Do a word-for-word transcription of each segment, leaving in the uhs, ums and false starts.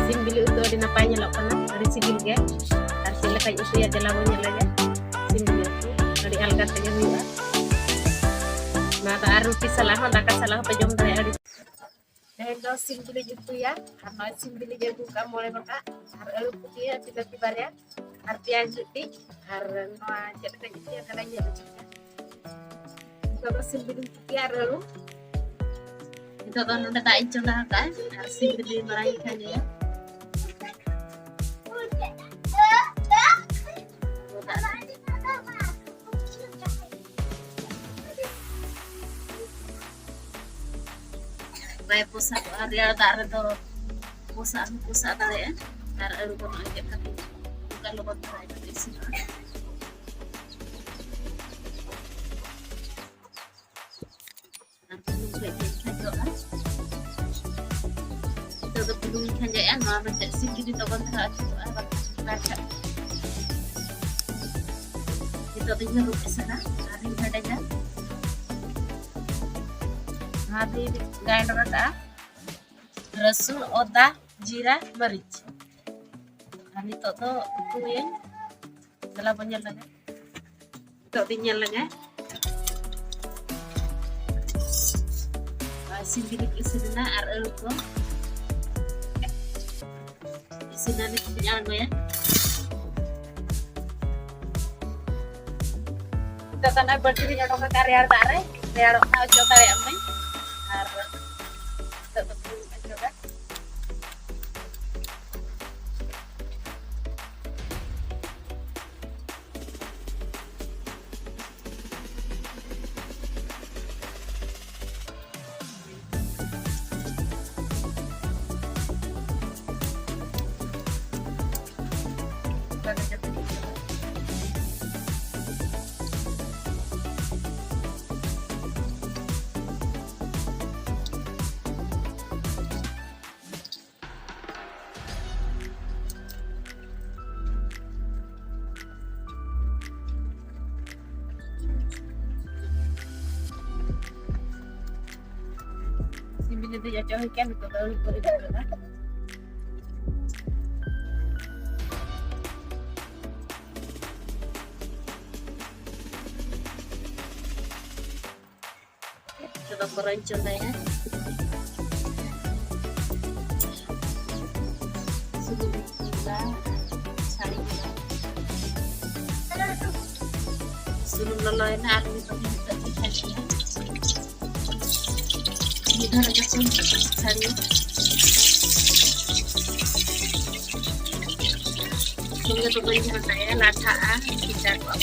ᱥᱤᱢ ᱵᱤᱞᱤ ᱩᱛᱩ ᱟᱹᱰᱤ ᱱᱟᱯᱟᱭ ᱧᱮᱞᱚᱜ ᱠᱟᱱᱟ, ᱟᱹᱰᱤ ᱥᱤᱵᱤᱞ ᱜᱮ᱾ ᱟᱨ ᱪᱮᱫ ᱞᱮᱠᱟᱧ ᱩᱛᱩᱭᱟ, ᱫᱮᱞᱟ ᱵᱚᱱ ᱧᱮᱞ ᱞᱮᱜᱮ᱾ ᱥᱤᱢ ᱵᱤᱞᱤ ᱩᱛᱩ ᱟᱹᱰᱤ ᱟᱞᱜᱟ ᱛᱮᱜᱮ ᱦᱩᱭᱩᱜᱼᱟ᱾ ᱱᱚᱣᱟ ᱫᱚ ᱟᱨ ᱨᱩᱴᱤ ᱥᱟᱞᱟᱜ ᱦᱚᱸ, ᱫᱟᱠᱟ ᱥᱟᱞᱟᱜ ᱦᱚᱸᱯᱮ ᱡᱚᱢ ᱫᱟᱲᱮᱭᱟᱜᱼᱟ᱾ ᱟᱹᱰᱤ ᱛᱮᱦᱮᱧ ᱫᱚ ᱥᱤᱢ ᱵᱤᱞᱤᱧ ᱩᱛᱩᱭᱟ, ᱟᱨ ᱱᱚᱜᱼᱚᱭ ᱥᱤᱢ ᱵᱤᱞᱤᱧ ᱟᱹᱜᱩ ᱠᱟᱜᱼᱟ ᱢᱚᱬᱮ ᱜᱚᱴᱟᱝ, ᱟᱨ ᱟᱹᱞᱩ ᱠᱚ ᱛᱤᱧᱟ ᱵᱤᱞᱟᱹᱛᱤ ᱵᱟᱨᱭᱟ, ᱟᱨ ᱯᱮᱸᱭᱟᱡᱽ ᱢᱤᱫᱴᱤᱡ, ᱟᱨ ᱱᱚᱣᱟ ᱪᱮᱫ ᱞᱮᱠᱟᱧ ᱩᱛᱩᱭᱟ ᱚᱱᱟ ᱞᱟᱝ ᱧᱮᱞ ᱦᱚᱪᱚ ᱯᱮᱭᱟ᱾ ᱱᱤᱛᱚᱜ ᱫᱚ ᱥᱤᱢ ᱵᱤᱞᱤᱧ ᱩᱛᱩᱭᱟ ᱟᱨ ᱟᱹᱞᱩ᱾ ᱱᱤᱛᱚᱜ ᱫᱚ ᱱᱚᱰᱮ ᱫᱟᱜ ᱤᱧ ᱪᱚᱸᱫᱟ ᱟᱠᱟᱫᱼᱟ, ᱟᱨ ᱥᱤᱢ ᱵᱤᱞᱤ ᱢᱟᱲᱟᱝ ᱤᱧ ᱠᱷᱟᱸᱡᱚᱭᱟ᱾ ᱵᱟᱭ ᱯᱚᱥᱟᱜᱚᱜᱼᱟ, ᱨᱮᱭᱟᱲ ᱫᱟᱜ ᱨᱮᱫᱚ ᱯᱚᱥᱟᱜ ᱦᱚᱸ ᱯᱚᱥᱟᱜ ᱫᱟᱲᱮᱭᱟᱜᱼᱟ᱾ ᱟᱨ ᱟᱹᱞᱩ ᱫᱚ ᱱᱚᱜᱼᱚᱭ ᱪᱮᱫ ᱠᱟᱛᱮ ᱚᱱᱠᱟ ᱞᱚᱜᱚᱱ ᱫᱷᱟᱨᱟ ᱠᱟᱛᱮ ᱤᱥᱤᱱᱚᱜᱼᱟ᱾ ᱟᱨ ᱵᱩᱞᱩᱝ ᱠᱟᱹᱡ ᱠᱟᱹᱡ ᱠᱷᱟᱸᱡᱚᱜᱼᱟ᱾ ᱱᱤᱛᱚᱜ ᱫᱚ ᱵᱩᱞᱩᱝ ᱤᱧ ᱠᱷᱟᱸᱡᱚᱭᱟ, ᱱᱚᱣᱟ ᱫᱚ ᱪᱮᱫ ᱥᱤᱯᱤ ᱞᱚᱜᱚᱱ ᱫᱷᱟᱨᱟ ᱟᱹᱪᱩᱨᱚᱜᱼᱟ, ᱵᱟᱠᱷᱟᱱ ᱵᱟᱭ ᱪᱷᱟᱰᱟᱜᱼᱟ᱾ ᱱᱤᱛᱚᱜ ᱫᱚᱧ ᱦᱟᱹᱨᱩᱵ ᱤᱥᱤᱱᱟ ᱟᱨᱤᱧ ᱦᱮᱰᱮᱡᱟ᱾ ᱱᱚᱣᱟ ᱫᱚᱧ ᱜᱨᱟᱭᱤᱱᱰᱟᱨ ᱟᱠᱟᱫᱼᱟ, ᱨᱟᱹᱥᱩᱱ, ᱟᱫᱟ, ᱡᱤᱨᱟ, ᱢᱟᱹᱨᱤᱪ᱾ ᱟᱨ ᱱᱤᱛᱚᱜ ᱫᱚ ᱩᱛᱩᱭᱟᱹᱧ, ᱫᱮᱞᱟ ᱵᱚᱱ ᱧᱮᱞ ᱞᱮᱜᱮ᱾ ᱱᱤᱛᱚᱜ ᱫᱚᱧ ᱧᱮᱞ ᱞᱮᱜᱮ᱾ ᱟᱨ ᱥᱤᱢ ᱵᱤᱞᱤ ᱠᱚ ᱤᱥᱤᱱ ᱮᱱᱟ ᱟᱨ ᱟᱹᱞᱩ ᱠᱚ ᱤᱥᱤᱱ ᱮᱱᱟ, ᱱᱤᱛᱚᱜ ᱫᱚᱧ ᱟᱬᱜᱚᱭᱟ᱾ ᱱᱤᱛᱚᱜ ᱫᱚ ᱱᱚᱜᱼᱚᱭ ᱵᱟᱹᱴᱤ ᱨᱤᱧ ᱚᱰᱚᱠ ᱟᱠᱟᱫ ᱨᱮᱭᱟᱲ ᱫᱟᱜ ᱨᱮ, ᱨᱮᱭᱟᱲᱚᱜ ᱠᱷᱟᱱ ᱚᱪᱚᱜ ᱫᱟᱲᱮᱭᱟᱜ ᱢᱟᱹᱧ᱾ ᱟᱨ ᱱᱤᱛᱚᱜ ᱫᱚ ᱵᱩᱞᱩᱝ ᱚᱪᱚᱜᱟ᱾ ᱥᱤᱢ ᱵᱤᱞᱤ ᱫᱚ ᱡᱚᱡᱚ ᱦᱩᱭ ᱠᱟᱱ, ᱱᱤᱛᱚᱜ ᱫᱚ ᱟᱹᱞᱩ ᱠᱚ ᱨᱤᱫ ᱦᱩᱭᱩᱜᱼᱟ᱾ ᱵᱚᱨᱚᱧ ᱪᱚᱸᱫᱟᱭᱟ᱾ ᱥᱩᱱᱩᱢ ᱫᱩᱞᱟ, ᱥᱟᱹᱲᱤ ᱠᱚ᱾ ᱥᱩᱱᱩᱢ ᱞᱚᱞᱚᱭᱮᱱᱟ ᱟᱨ ᱱᱤᱛᱚᱜ ᱫᱚ ᱱᱤᱛᱚᱜ ᱫᱚ ᱥᱟᱹᱲᱤ᱾ ᱢᱤᱫ ᱫᱷᱟᱣ ᱨᱮᱜᱮ ᱥᱩᱱᱩᱢ ᱥᱟᱹᱲᱤ᱾ ᱥᱚᱸᱜᱮ ᱫᱚ ᱵᱟᱹᱧ ᱜᱷᱟᱱᱴᱟᱭᱟ, ᱞᱟᱴᱷᱟᱜᱼᱟ, ᱠᱮᱪᱟᱜᱚᱜᱼᱟ᱾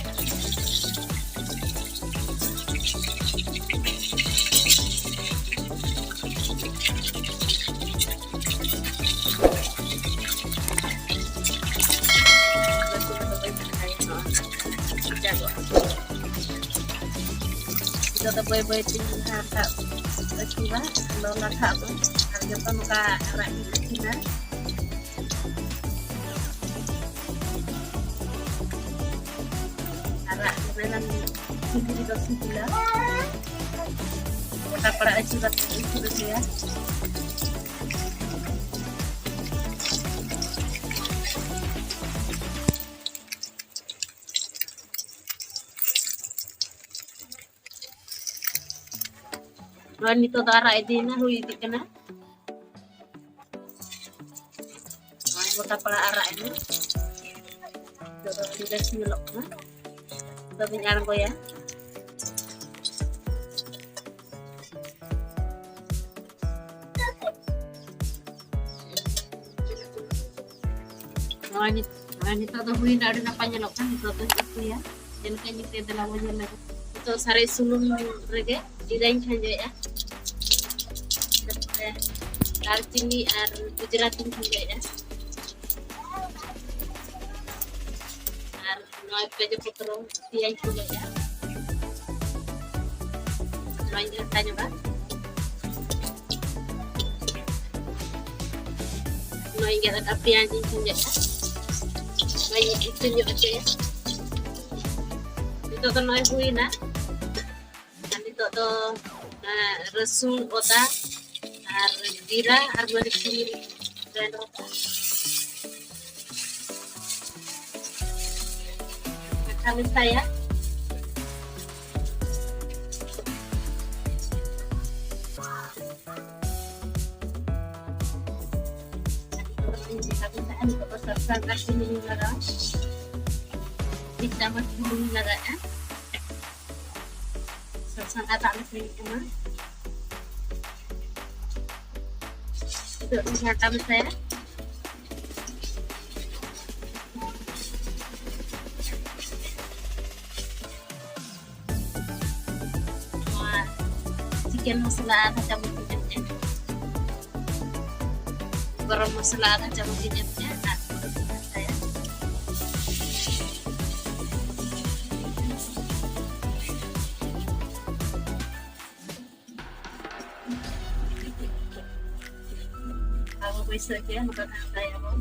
ᱱᱤᱛᱚᱜ ᱫᱚ ᱵᱟᱹᱭ ᱵᱟᱹᱭ ᱛᱮᱧ ᱦᱟᱸᱜ ᱟᱹᱪᱩᱨᱟ, ᱞᱚᱞᱚ ᱞᱟᱴᱷᱟᱜ ᱟᱵᱚᱱ᱾ ᱟᱨ ᱡᱚᱛᱚ ᱱᱚᱝᱠᱟ ᱟᱨᱟᱜ ᱜᱮ ᱤᱥᱤᱱᱟ᱾ ᱟᱨᱟᱜ ᱜᱮ ᱢᱮᱱᱟᱢ ᱥᱤᱵᱤᱞ ᱫᱚ ᱥᱤᱵᱤᱞᱟ᱾ ᱜᱚᱴᱟ ᱯᱟᱲᱟ ᱟᱹᱪᱩᱨ ᱠᱟᱛᱮ ᱤᱥᱤᱱ ᱦᱚᱪᱚᱭᱟ᱾ ᱱᱚᱜᱼᱚᱭ ᱱᱤᱛᱚᱜ ᱫᱚ ᱟᱨᱟᱜ ᱤᱫᱤᱭᱮᱱᱟ, ᱦᱩᱭ ᱤᱫᱤᱜ ᱠᱟᱱᱟ᱾ ᱱᱚᱜᱼᱚᱭ ᱜᱚᱴᱟ ᱯᱟᱲᱟ ᱟᱨᱟᱜ ᱮᱱᱟ᱾ ᱱᱤᱛᱚᱜ ᱫᱚ ᱟᱹᱰᱤ ᱵᱮᱥ ᱧᱮᱞᱚᱜ ᱠᱟᱱᱟ᱾ ᱱᱤᱛᱚᱜ ᱫᱚᱧ ᱟᱬᱜᱚᱭᱟ᱾ ᱱᱚᱜᱼᱚᱭ ᱱᱤᱛ-, ᱱᱚᱜᱼᱚᱭ ᱱᱤᱛᱚᱜ ᱫᱚ ᱦᱩᱭᱱᱟ, ᱟᱹᱰᱤ ᱱᱟᱯᱟᱭ ᱧᱮᱞᱚᱜ ᱠᱟᱱᱟ᱾ ᱱᱤᱛᱚᱜ ᱫᱚᱧ ᱩᱛᱩᱭᱟ᱾ ᱪᱮᱫ ᱞᱮᱠᱟᱧ ᱩᱛᱩᱭᱟ, ᱫᱮᱞᱟ ᱵᱚᱱ ᱧᱮᱞ ᱞᱮᱜᱮ᱾ ᱱᱤᱛᱚᱜ ᱥᱟᱨᱮᱡ ᱥᱩᱱᱩᱢ ᱨᱮᱜᱮ ᱡᱤᱨᱟᱹᱧ ᱠᱷᱟᱸᱡᱚᱭᱮᱫᱼᱟ᱾ ᱛᱟᱨᱯᱚᱨᱮ ᱫᱟᱨᱪᱤᱱᱤ ᱟᱨ ᱜᱩᱡᱽᱨᱟᱛᱤᱧ ᱠᱷᱟᱸᱡᱚᱭᱮᱫᱼᱟ᱾ ᱟᱨ ᱱᱚᱣᱟ ᱛᱮᱡᱽ ᱯᱚᱛᱨᱚ ᱯᱮᱸᱭᱟᱡᱽ ᱠᱚ ᱞᱟᱹᱭᱟ᱾ ᱱᱚᱣᱟᱧ ᱜᱷᱟᱱᱴᱟ ᱧᱚᱜᱟ᱾ ᱱᱚᱣᱟᱧ ᱜᱮᱫ ᱟᱠᱟᱫ ᱯᱮᱸᱭᱟᱡᱽ ᱤᱧ ᱠᱷᱟᱸᱡᱚᱭᱟ᱾ ᱱᱚᱣᱟᱧ ᱤᱥᱤᱱ ᱧᱚᱜ ᱦᱚᱪᱚᱭᱟ᱾ ᱱᱤᱛᱚᱜ ᱫᱚ ᱱᱚᱜᱼᱚᱭ ᱦᱩᱭᱱᱟ᱾ ᱟᱨ ᱱᱤᱛᱚᱜ ᱫᱚ, ᱮᱸ, ᱨᱟᱹᱥᱩᱱ, ᱟᱫᱟ ᱟᱨ ᱡᱤᱨᱟ ᱟᱨ ᱢᱟᱹᱨᱤᱪ ᱤᱧ grind ᱟᱠᱟᱫᱟ᱾ ᱟᱨ ᱢᱮᱥᱟᱭᱟ᱾ ᱱᱤᱛᱚᱜ ᱫᱚ ᱥᱟᱥᱟᱝ ᱟᱨ ᱥᱩᱱᱩᱢ ᱤᱧ ᱞᱟᱜᱟᱣᱟ᱾ ᱢᱤᱫ ᱪᱟᱢᱚᱪ ᱵᱩᱞᱩᱝ ᱤᱧ ᱞᱟᱜᱟᱣᱮᱫᱼᱟ᱾ ᱥᱟᱥᱟᱝ ᱟᱨ ᱫᱟᱜ ᱢᱮᱥᱟᱭ ᱦᱩᱭᱩᱜ ᱠᱟᱱᱟ᱾ ᱱᱤᱛᱚᱜ ᱫᱚᱧ ᱜᱷᱟᱱᱴᱟ ᱢᱮᱥᱟᱭᱟ᱾ ᱱᱚᱣᱟ ᱪᱤᱠᱮᱱ ᱢᱚᱥᱞᱟ ᱟᱫᱷᱟ ᱪᱟᱢᱚᱪ ᱤᱧ ᱮᱢᱮᱫᱼᱟ᱾ ᱜᱚᱨᱚᱢ ᱢᱚᱥᱞᱟ ᱟᱫᱷᱟ ᱪᱟᱢᱚᱪ ᱤᱧ ᱮᱢᱮᱫᱼᱟ᱾ ᱟᱨ ᱯᱩᱨᱟᱹ ᱠᱚ ᱜᱷᱟᱱᱴᱟᱭᱟ᱾ ᱟᱵᱚ ᱵᱟᱹᱭᱥᱟᱹᱣ ᱜᱮ ᱱᱚᱝᱠᱟ ᱜᱷᱟᱱᱴᱟᱭᱟᱵᱚᱱ᱾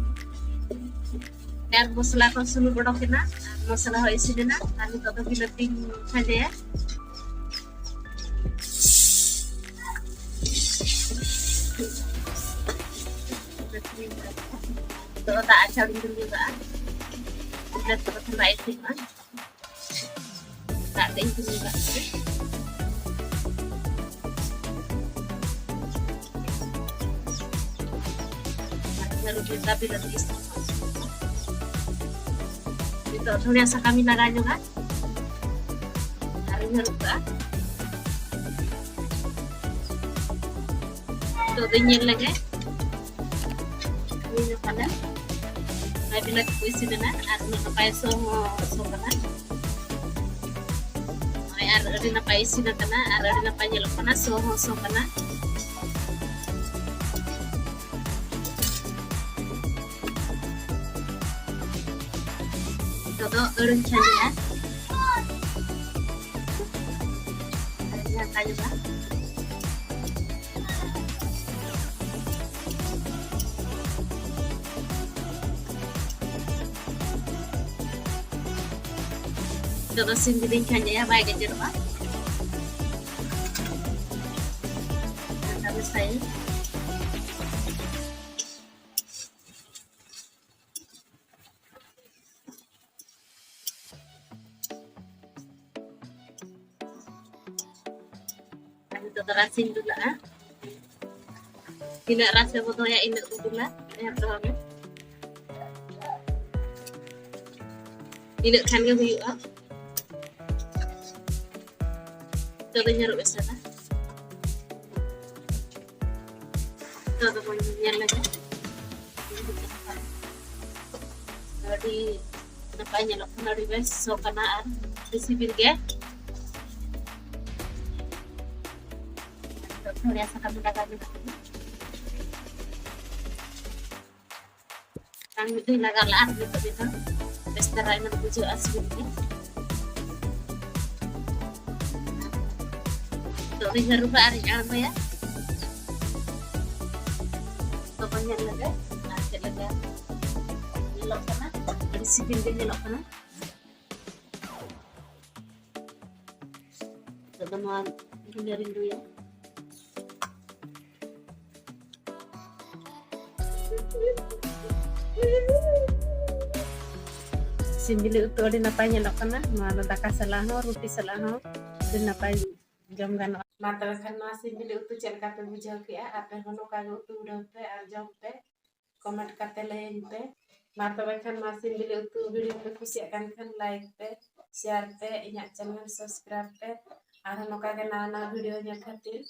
ᱟᱨ ᱢᱚᱥᱞᱟ ᱠᱚ ᱥᱩᱱᱩᱢ ᱚᱰᱚᱠ ᱮᱱᱟ, ᱟᱨ ᱢᱚᱥᱞᱟ ᱦᱚᱸ ᱤᱥᱤᱱ ᱮᱱᱟ᱾ ᱟᱨ ᱱᱤᱛᱚᱜ ᱫᱚ ᱵᱤᱞᱟᱹᱛᱤᱧ ᱠᱷᱟᱸᱡᱚᱭᱟ᱾ ᱱᱤᱛᱚᱜ ᱫᱟᱜ ᱟᱨ ᱪᱟᱣᱞᱮᱧ ᱫᱩᱞ ᱧᱚᱜᱟᱜᱼᱟ᱾ ᱵᱤᱞᱟᱹᱛᱤ ᱠᱚ ᱛᱷᱚᱲᱟ ᱤᱥᱤᱱᱚᱜᱼᱟ᱾ ᱫᱟᱜ ᱛᱮ ᱤᱧ ᱫᱩᱞ ᱠᱟᱜ ᱠᱟᱱᱟ᱾ ᱟᱨ ᱦᱟᱹᱨᱩᱵ ᱞᱮᱠᱟ ᱵᱤᱞᱟᱹᱛᱤ ᱤᱥᱤᱱ᱾ ᱱᱤᱛᱚᱜ ᱫᱷᱚᱱᱤᱭᱟᱹ ᱥᱟᱠᱟᱢ ᱤᱧ ᱞᱟᱜᱟᱣ ᱧᱚᱜᱟ᱾ ᱟᱨᱤᱧ ᱦᱟᱹᱨᱩᱵ ᱠᱟᱜᱼᱟ᱾ ᱱᱤᱛᱚᱜ ᱫᱚᱧ ᱧᱮᱞ ᱞᱮᱜᱮ᱾ ᱦᱩᱭ ᱧᱚᱜ ᱠᱟᱱᱟ᱾ ᱱᱚᱜᱼᱚᱭ ᱵᱤᱞᱟᱹᱛᱤ ᱠᱚ ᱤᱥᱤᱱ ᱮᱱᱟ ᱟᱨ ᱩᱱᱟᱹᱜ ᱱᱟᱯᱟᱭ ᱥᱚ ᱦᱚᱸ ᱥᱚ ᱠᱟᱱᱟ᱾ ᱱᱚᱜᱼᱚᱭ ᱟᱨ ᱟᱹᱰᱤ ᱱᱟᱯᱟᱭ ᱤᱥᱤᱱ ᱟᱠᱟᱱᱟ ᱟᱨ ᱟᱹᱰᱤ ᱱᱟᱯᱟᱭ ᱧᱮᱞᱚᱜ ᱠᱟᱱᱟ, ᱥᱚ ᱦᱚᱸ ᱥᱚ ᱠᱟᱱᱟ᱾ ᱱᱤᱛᱚᱜ ᱫᱚ ᱟᱹᱲᱟᱹᱧ ᱠᱷᱟᱸᱡᱚᱭᱟ᱾ ᱟᱹᱲᱟᱹᱧ ᱜᱷᱟᱱᱴᱟ ᱧᱚᱜᱟ᱾ ᱱᱤᱛᱚᱜ ᱫᱚ ᱥᱤᱢ ᱜᱮᱞᱤᱧ ᱠᱷᱟᱸᱡᱚᱭᱟ, ᱵᱟᱭ ᱜᱮᱡᱮᱨᱚᱜᱼᱟ᱾ ᱜᱷᱟᱱᱴᱟ ᱢᱮᱥᱟᱭᱟᱹᱧ᱾ ᱟᱨ ᱱᱤᱛᱚᱜ ᱫᱚ ᱨᱟᱥᱮᱧ ᱫᱩᱞᱟᱜᱼᱟ᱾ ᱛᱤᱱᱟᱹᱜ ᱨᱟᱥᱮ ᱵᱚ ᱫᱚᱦᱚᱭᱟ, ᱤᱱᱟᱹᱜ ᱵᱚ ᱫᱩᱞᱟ᱾ ᱮᱨ ᱫᱚᱦᱚ ᱢᱮ᱾ ᱤᱱᱟᱹᱜ ᱠᱷᱟᱱ ᱜᱮ ᱦᱩᱭᱩᱜᱼᱟ᱾ ᱱᱤᱛᱚᱜ ᱫᱚᱧ ᱦᱟᱹᱨᱩᱵ ᱮᱥᱮᱫᱟ᱾ ᱱᱤᱛᱚᱜ ᱫᱚᱵᱚᱱ ᱧᱮᱞ ᱞᱮᱜᱮ᱾ ᱟᱹᱰᱤ ᱱᱟᱯᱟᱭ ᱧᱮᱞᱚᱜ ᱠᱟᱱᱟ, ᱟᱹᱰᱤ ᱵᱮᱥ ᱥᱚ ᱠᱟᱱᱟ ᱟᱨ ᱟᱹᱰᱤ ᱥᱤᱵᱤᱞ ᱜᱮ᱾ ᱫᱷᱚᱱᱤᱭᱟ ᱥᱟᱠᱟᱢ ᱞᱟᱜᱟᱣ ᱧᱚᱜ ᱠᱟᱱᱟ᱾ ᱢᱤᱫ ᱫᱷᱟᱣ ᱞᱟᱜᱟᱣ ᱞᱟᱜᱼᱟ, ᱱᱤᱛᱚᱜ ᱫᱚ ᱵᱮᱥ ᱫᱷᱟᱨᱟ ᱧᱚᱜ ᱵᱩᱡᱷᱟᱹᱜᱼᱟ, ᱥᱤᱵᱤᱞ ᱜᱮ᱾ ᱱᱤᱛᱚᱜ ᱫᱚᱧ ᱦᱟᱹᱨᱩᱵᱟ ᱟᱨᱤᱧ ᱟᱬᱜᱚᱭᱟ᱾ ᱛᱚᱵᱮ ᱧᱮᱞ ᱞᱮᱜᱮ ᱟᱨ ᱪᱮᱫ ᱞᱮᱠᱟ ᱧᱮᱞᱚᱜ ᱠᱟᱱᱟ, ᱟᱹᱰᱤ ᱥᱤᱵᱤᱞ ᱜᱮ ᱧᱮᱞᱚᱜ ᱠᱟᱱᱟ᱾ ᱱᱤᱛᱚᱜ ᱫᱚ ᱱᱚᱣᱟ ᱜᱤᱞᱟᱹᱨᱤᱧ ᱨᱩᱭᱟ᱾ ᱥᱤᱢ ᱵᱤᱞᱤ ᱩᱛᱩ ᱟᱹᱰᱤ ᱱᱟᱯᱟᱭ ᱧᱮᱞᱚᱜ ᱠᱟᱱᱟ᱾ ᱱᱚᱣᱟ ᱫᱚ ᱫᱟᱠᱟ ᱥᱟᱞᱟᱜ ᱦᱚᱸ, ᱨᱩᱴᱤ ᱥᱟᱞᱟᱜ ᱦᱚᱸ ᱟᱹᱰᱤ ᱱᱟᱯᱟᱭ ᱡᱚᱢ ᱜᱟᱱᱚᱜᱼᱟ᱾ ᱢᱟ ᱛᱚᱵᱮ ᱠᱷᱟᱱ ᱱᱚᱣᱟ ᱥᱤᱢ ᱵᱤᱞᱤ ᱩᱛᱩ ᱪᱮᱫ ᱞᱮᱠᱟ ᱯᱮ ᱵᱩᱡᱷᱟᱹᱣ ᱠᱮᱜᱼᱟ? ᱟᱯᱮ ᱦᱚᱸ ᱱᱚᱝᱠᱟ ᱜᱮ ᱩᱛᱩ ᱩᱰᱟᱹᱣ ᱯᱮ ᱟᱨ ᱡᱚᱢ ᱯᱮ᱾ ᱠᱚᱢᱮᱱᱴ ᱠᱟᱛᱮ ᱞᱟᱹᱭᱟᱹᱧ ᱯᱮ᱾ ᱢᱟ ᱛᱚᱵᱮ ᱠᱷᱟᱱ ᱱᱚᱣᱟ ᱥᱤᱢ ᱵᱤᱞᱤ ᱩᱛᱩ ᱵᱷᱤᱰᱤᱭᱳ ᱯᱮ ᱠᱩᱥᱤᱭᱟᱜ ᱠᱟᱱ ᱠᱷᱟᱱ ᱞᱟᱭᱤᱠ ᱯᱮ, ᱥᱮᱭᱟᱨ ᱯᱮ, ᱤᱧᱟᱹᱜ ᱪᱮᱱᱮᱞ ᱥᱟᱵᱥᱠᱨᱟᱭᱤᱵ ᱯᱮ᱾ ᱟᱨᱦᱚᱸ ᱱᱚᱝᱠᱟ ᱜᱮ ᱱᱟᱣᱟ ᱱᱟᱣᱟ ᱵᱷᱤᱰᱤᱭᱳ ᱧᱮᱞ ᱠᱷᱟᱹᱛᱤᱨ